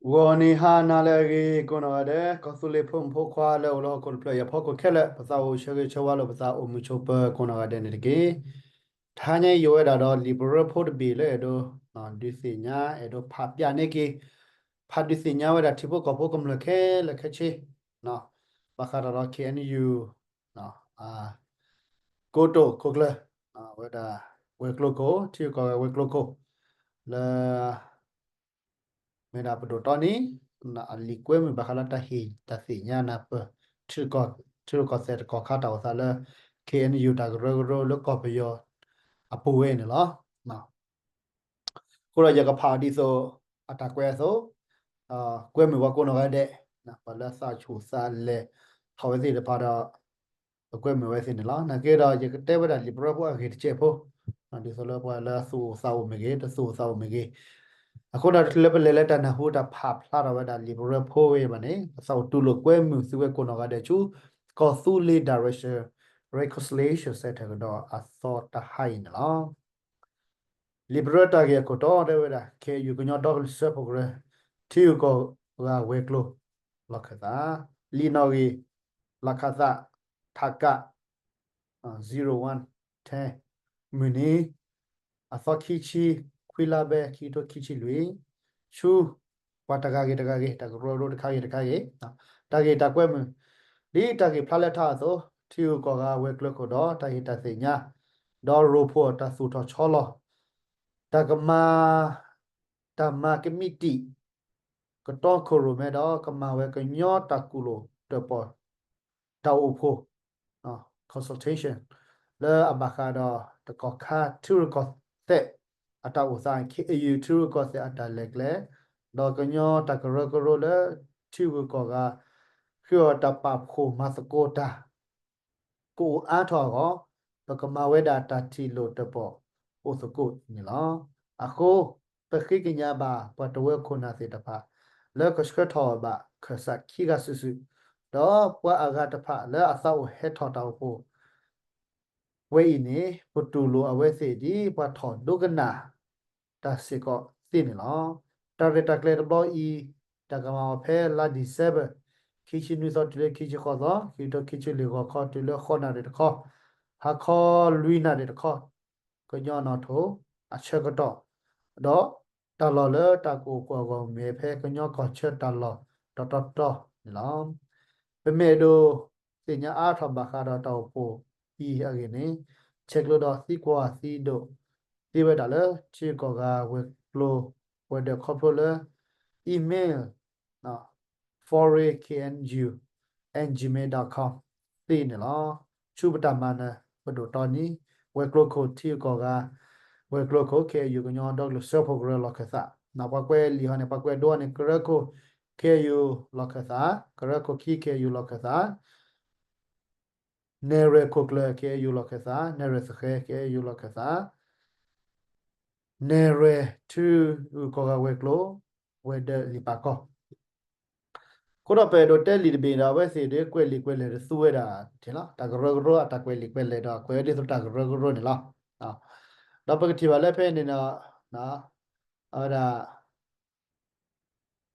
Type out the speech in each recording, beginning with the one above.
ဂီၤနံၤဟါနၤလၢအဂ့ၤ ကိးနီၢ်ဂၤဒဲး ကီၢ်သူလ့ၤဖိမုၣ်ဖိခွါလၢအိၣ်လၢဟီၣ်ခိၣ်တဖျၢၣ်အံၤအဖီခိၣ်ခဲလၢာ် ပသးအိၣ်ဆၢဂ့ၤဆၢဝါလိာ်ပသးအိၣ်မုာ်ဆိးပၢၤကိးနီၢ်ဂၤဒဲးန့ၣ်တက့ၢ်. တဟါညါအံၤယအိၣ်ဝဲဒၣ်ဒီးလံာ်ပရၢဖိတဘ့ၣ်လၢအဲၣ်ဒိး ဒုးသ့ၣ်ညါ အဲၣ်ဒိးဖးပျးန့ၢ်က့ၤ ဖးဒုးသ့ၣ်ညါဝဲဒၣ်ထံဖိကီၢ်ဖိကမျၢၢ်ခဲလၢာ်ခဲဆ့ ဘၣ်ဃးဒီး KNU ကိတိာ်ခိၣ်ကျၢၢ် ဝဲဒၣ် ဝဲၤကျိၤခိၣ် ထံဂုၤကီၢ်ဂၤဝဲၤကျိၤခိၣ် လၢ မ့ၢ်ဒၣ်ပဒိၣ်တီနံၤ အလံာ်ကွဲမုာ်ဘၣ်ဃးလၢတၢ်ဟ့ၣ်တၢ်သ့ၣ်ညါနၢ်ပၢၢ် ထံရူၢ်ကီၢ်သဲးတကီၢ်ခါတၢ်အိၣ်သးလၢ KNU တၢ်ကရၢကရိလၢကီၢ်ပယီၤအပူၤဝဲန့ၣ်လီၤ. အဃိဒီးယကဖးအီၤဒ်သိး အတၢ်ကွဲးအသိး ကွဲမုာ်ပှၤကိးနီၢ်ဂၤဒဲး ပှၤလၢသးဆူၣ်သးလဲၤထီၣ်ဝဲသ့ၣ်တဖၣ်ဒီး ပကွဲမုာ်ဝဲသ့ၣ်န့ၣ်လီၤ. နာ်က့ဒီး ယကတဲဝဲဒၣ်လံာ်ပရၢဖိအဂ့ၢ်တစဲးဖိ ဒ်သိးလၢပှၤလၢသူၣ်အိၣ်သးအိၣ်မ့ၢ်ဂ့ၤ တသူၣ်အိၣ်သးအိၣ်မ့ၢ်ဂ့ၤ အဃိဒီးတချုးလၢပလဲၤလၢတၢ်နၢ်ဟူတၢ်ဖးဖျါထီၣ်ဝဲဒၣ်လံာ်ပရၢဖိဝဲအံၤဘၣ်န့ၣ် ပသးအိၣ်တူၢ်လိာ်ကွဲမုာ်သုဝဲကိးနီၢ်ဂၤဒဲးဆူ ကီၢ်သူလ့ၤ Direction Reconciliation Center ကဒီးအသီတဟါအံၤန့ၣ်လီၤ. လံာ်ပရၢတၢ်ဂ့ၢ်အခိၣ်တီတဲဝဲဒၣ် KNU ကညီဒီကလုာ်စၢဖှိၣ်ကရၢ ထံဂုၤကီၢ်ဂၤဝဲၤကျိၤ လီၢ်ခၢၣ်သး လံာ်နီၣ်ဂံၢ် လီၢ်ခၢၣ်သး ထးကး zero one ten မုၢ်နံၤ အသီခံဆံ ခွံလါဘဲ ခံကထိခံဆံလွံၢ် ဆူ ပှၤတဂၤဂ့ၤတဂၤဂ့ၤ တၢ်ကရၢကရိတခါဂ့ၤတခါဂ့ၤ တၢ်ဂ့ၢ်တၢ်ကွဲမုာ် ဒ်တၢ်ဂ့ၢ်ဖျါလၢထါအသိး ထံဂုၤကီၢ်ဂၤဝဲၤကျိၤခိၣ်ဒီး တၢ်ဟ့ၣ်တၢ်သ့ၣ်ညါ ဒီးရိဖှိၣ်တၢ်သူၣ်ထီၣ်ဆီလီၤ တၢ်ကမၤ တၢ်မၤကမံးတံာ် ကတီခိၣ်ရိၣ်မဲဒီး ကမၤဝဲကညီတၢ်ကူၣ်လိာ်တၢၣ်ပီၣ် တၢ်အိၣ်ဖှိၣ် consultation လၢအဘၣ်ဃးဒီးတကီၢ်ခါထံရူၢ်ကီၢ်သဲးအတၢ်အိၣ်သး ခ့ယုၢ်ထံရူၢ်ကီၢ်သဲးအတၢ်လဲၤကျဲ ဒီးကညီတၢ်ကရၢကရိလၢထံဂုၤကီၢ်ဂၤ ဃ့အီၤတၢ်ပာ်ဖှိၣ်မၤသကိးတၢ် ကအိၣ်အါထီၣ်အဂီၢ် ပကမၤဝဲဒၣ်တၢ်ထံၣ်လိာ်တၢၣ်ပီၣ်အိၣ်သကိးန့ၣ်လီၤ. အဃိ ပဃ့ကညးဘၣ်ပှၤတဝၢခိၣ်နၢ်သ့ၣ်တဖၣ် လၢကဆှၢထီၣ်ဘၣ်ခၢၣ်စးခံဂၤစုာ်စုာ်, ဒီးပှၤအဂၤတဖၣ်လၢအသးအိၣ်ဟဲထီၣ်တၢ်အိၣ်ဖှိၣ် ဝဲအံၤန့ၣ် ပတူၢ်လိာ်အဝဲသ့ၣ်ဒ်ပှၤထီၣ်ဒိကနၣ် တၢ်စ့ၢ်ကီးသ့န့ၣ်လီၤ. တၢ်ရဲၣ်တၢ်ကျဲၤတဘျီအံၤ တၢ်ကမၤအီၤဖဲလါ December ခံဆံနွံသီတုၤလၢခံဆံဃိးသီ, ခံကထိခံဆံလွံၢ်ဂီၤခီတုၤလၢဃိးနၣ်ရံၣ်တခီ, ဟါခီလွံၢ်နၣ်ရံၣ်တခီ, ကညီနီၣ်ထိၣ်အဆၢကတီၢ်, ဒီးတၢ်လီၢ်လၢတၢ်ကအိၣ်ဖှိၣ်အဂီၢ်မ့ၢ်ဖဲကညီကီၢ်ဆၢတၢ်လီၢ်တတီၤတီၤန့ၣ်လီၤ. ပမ့ၢ်အဲၣ်ဒိးသ့ၣ်ညါအါထီၣ်ဘၣ်ဃးဒီးတၢ်အိၣ်ဖှိၣ်အံၤအဂ့ၢ်န့ၣ်, ဆဲးကျိးဒီးသံကွၢ်သံဒိးသ့ဝဲဒၣ်လၢထံဂုၤကီၢ်ဂၤဝဲၤကျိၤဝဲၤဒၢးခီဖျိလၢ email foreign K N U at gmail dot com သ့န့ၣ်လီၤ. ဆူပတၢ်မၤနၢၤပဒိၣ်တီနံၤ ဝဲၤကျိၤခိၣ်ထံဂုၤကီၢ်ဂၤ ဝဲၤကျိၤခိၣ် K N U ကညီဒီကလုာ်စၢဖှိၣ်ကရၢလီၢ်ခၢၣ်သး, ပှၤကွဲးလံာ်ဟီန့ၣ် ပှၤကွဲးဒိန့ၣ် ကရၢခိၣ် K N U လီၢ်ခၢၣ်သး, ကရၢခိၣ်ခံ K N U လီၢ်ခၢၣ်သး နဲၣ်ရွဲၣ်ခိၣ်ကျၢၢ် K N U လီၢ်ခၢၣ်သး, နဲၣ်ရွဲၣ်သဃဲ K N U လီၢ်ခၢၣ်သး, နဲၣ်ရွဲၣ်ထံဂုၤကီၢ်ဂၤဝဲၤကျိၤ ဝဲၤဒၢးလံာ်ပာ်ကီၢ်. အဃိဒီးပအဲၣ်ဒိးတဲလံာ်တဘ့ၣ်ဒီး အဝဲသ့ၣ်ဒ်ကွဲးလံာ်ကွဲးလဲၢ်တသူဝဲဒၣ်လီၤ. တၢ်ကရၢကရိအတၢ်ကွဲးလံာ်ကွဲးလဲၢ်ဒီး ကွဲးဝဲဒ်သိးတၢ်ကရၢကရိန့ၣ်လီၤ. ဒီးပကထံၣ်ဘၣ်လၢဖဲန့ၣ်ဒီး အဝဲဒၣ်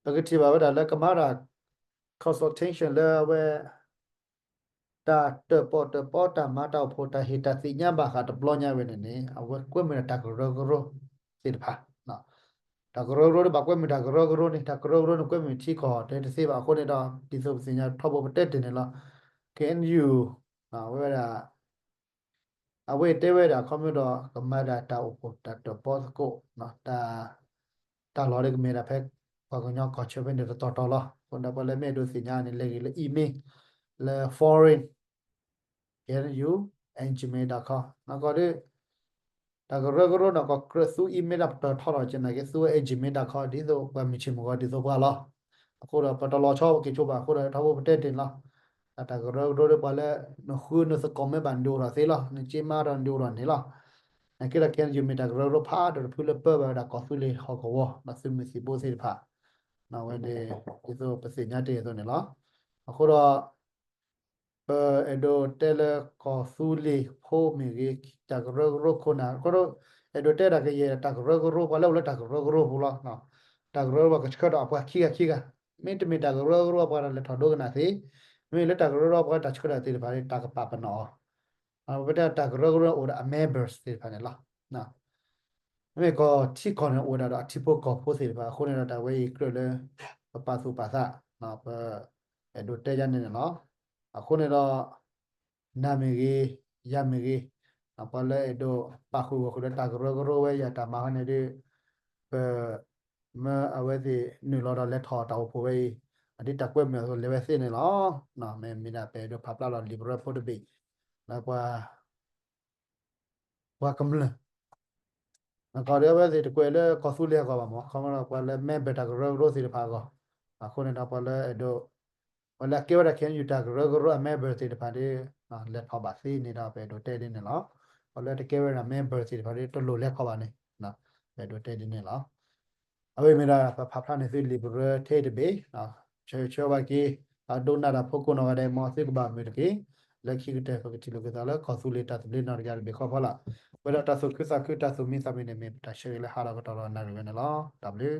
ပကထံၣ်ဘၣ်ဝဲဒၣ်လၢကမၤဒၣ် consultation လၢအဝဲ တၢ်တၢၣ်ပီၣ်တၢၣ်ပီ တၢ်မၤတၢ်အိၣ်ဖှိၣ် တၢ်ဟ့ၣ်တၢ်သ့ၣ်ညါဘၣ်ဃးတဘျီညါဝဲန့ၣ်န့ၣ် အဝဲကွဲမုာ်ဒၣ်တၢ်ကရၢကရိသ့ၣ်တဖၣ်. တၢ်ကရၢကရိဒ်ဘၣ်ကွဲမုာ်တၢ်ကရၢကရိန့ၣ် တၢ်ကရၢကရိန့ၣ်ကွဲမုာ်ထံကီၢ်တသ့ဘၣ်အဃိန့ၣ်ဒီး ဒ်သိးပသ့ၣ်ညါထီဘိပတဲတ့ၢ်န့ၣ်လီၤ. K N U ဝဲဒၣ် အဝဲတဲဝဲဒၣ်ခီဖျိဒီး ကမၤဒၣ်တၢ်အိၣ်ဖှိၣ်တၢ်တၢၣ်ပီသကိး တၢ်လီၢ်ဒ်ကမ့ၢ်ဒၣ်ဖဲ ပှၤကညီကီၢ်ဆၢဖဲန့ၣ်တတီၤတီၤလီၤ. အဃိဒီးပှၤလၢမ့ၢ်အဲၣ်ဒိးသ့ၣ်ညါန့ၣ် လဲၤဂ့ၤလၢ email လၢ foreign K N U at gmail dot com နီၢ်ကီၢ်ဒ် တၢ်ကရၢကရိနီၢ်ကီၢ်ကြၢးသူ email ဒၣ်ပတၢၢ်ထီထီၣ်က့ၤနာ်က့ သူဝဲ at gmail dot com ဒ်သိးပှၤမုၢ်ဆ့ၣ်မုၢ်ဂီၤဒ်သိးပှၤလီၤ. အဃိဒီးပတလီၤဆီက့ၤဆိဘၣ်အဃိဒီး ထီဘိပတဲတ့ၢ်န့ၣ်လီၤ. တၢ်ကရၢကရိဒ်ပှၤလၢ နဃုနသကိးမ့ၢ်ဘၣ်နဒုးအိၣ်ထီၣ်သ့လီၤ. နက့မါဒီးနဒုးအိၣ်ထီၣ်န့ၣ်လီၤ. နာ်က့ဒီး K N U မ့ၢ်တၢ်ကရၢကရိဖးဒိၣ်တဖုလၢပၢဘၣ်ဝဲဒၣ်ကီၢ်သူလ့ၤဟီၣ်ကဝီၤ ဒီးသုးမုၢ်သံၣ်ဘိသ့ၣ်တဖၣ် ဝဲဒ်သိးပသ့ၣ်ညါတ့ၢ်အသိးန့ၣ်လီၤ. အဃိဒီး ပအဲၣ်ဒိးတဲလၢကီၢ်သူလ့ၤဖိမ့ၢ်ဂ့ၤ တၢ်ကရၢကရိခိၣ်နၢ် အဃိဒီး အဲၣ်ဒိးတဲဒၣ်ကယဲၢ်တၢ်ကရၢကရိ ပှၤလၢအိၣ်လၢတၢ်ကရၢကရိပူၤလီၤ. တၢ်ကရၢကရိကဆှၢဒီးအပှၤခံဂၤခံဂၤ, မ့တမ့ၢ်တၢ်ကရၢကရိအပှၤဒီးလဲၤထီၣ်ဒိကနၣ်သ့, မ့မ့ၢ်လၢတၢ်ကရၢကရိအပှၤတၢ်ဆှၢတၢ်သ့ၣ်တဖၣ်န့ၣ် တၢ်ကပာ်ပနီၣ်အီၤ, ပတဲတၢ်ကရၢကရိအိၣ်ဒီးအ members သ့ၣ်တဖၣ်န့ၣ်လီၤ. မ့မ့ၢ်ကီၢ်ထံကီၢ်န့ၣ်အိၣ်ဝဲဒၣ်ဒီးအထံဖိကီၢ်ဖိသ့ၣ်တဖၣ်အဃိန့ၣ်ဒီး တၢ်ဝဲအံၤကြၢးလၢ ပပာ်သူၣ်ပာ်သး, ပအဲၣ်ဒိးတဲယါန့ၣ်န့ၣ်လီၤ. အဃိန့ၣ်ဒီး နၤမ့ၢ်ဂ့ၤ, ယၤမ့ၢ်ဂ့ၤ, ပှၤလၢအဲၣ်ဒိးပာ်ဃုာ်ဂီၢ်ဃုာ်လၢတၢ်ကရၢကရိဝဲယၤတၢ်မၤဟီန့ၣ်ဒီး ပ မၢအဝဲသ့ၣ်နုာ်လီၤဒီးလဲၤထီၣ်တၢ်အိၣ်ဖှိၣ်ဝဲအံၤ, အဒ်တၢ်ကွဲမုာ်အသိးလဲၤဝဲသ့န့ၣ်လီၤ. မ့ၢ်မ့ၢ်ဒၣ်ပအဲၣ်ဒိးဖးဖျါလီၤလံာ်ပရၢဖိတဘ့ၣ် လၢပှၤ ပှၤကမျၢၢ် အကီၢ်ဒီးအဝဲသ့ၣ်တကွဲးလၢကီၢ်သူလ့ၤအဂီၢ်ဘၣ်မး, ခီမ့ၢ်ဒီးပှၤလၢ member တၢ်ကရၢကရိသ့ၣ်တဖၣ်အဂီၢ်, အဃိန့ၣ်ဒီးပှၤလၢအဲၣ်ဒိး ပှၤလၢအကဲဝဲဒၣ် ခဲအံၤ တၢ်ကရၢကရိအ member သ့ၣ်တဖၣ်ဒီး လဲၤထီၣ်ဘၣ်သ့န့ၣ်ဒီး ပအဲၣ်ဒိးတဲဒ်န့ၣ်လီၤ. ပှၤလၢတကဲဝဲဒၣ် member သ့ၣ်တဖၣ်ဒီး တလိၣ်လဲၤထီၣ်ဘၣ်န့ၣ် ပအဲၣ်ဒိးတဲဒ်န့ၣ်လီၤ. အဝဲမ့ၢ်ဒၣ်ပဖးဖျါန့ၢ်သုလံာ်ပရၢထဲတဘ့ၣ်, ဆၢဂ့ၤဆၢဝါက့ၤ ပှၤဒိကနၣ်တၢ်ဖိကိးနီၢ်ဂၤဒဲး မ်သုကဘၣ်မုာ်တက့ၢ်. လၢခံကတၢၢ် ပကထံၣ်လိာ်က့ၤသးလၢကီၢ်သူလ့ၤတၢ်သဘျ့နီၢ်တယၤတဘ့ၣ်ဃီဖီလာ်, ပဝဲဒၣ်တၢ်သူၣ်ခုသးခုတၢ်သူၣ်မံသးမုာ်န့ၣ် မ့ၢ်ပတၢ်ဆၢဂ့ၤလၢဟါဒီးကတီၢ်ဒီးနၣ်ရံၣ်ဝဲန့ၣ်လီၤ. တၢ်ဘျုး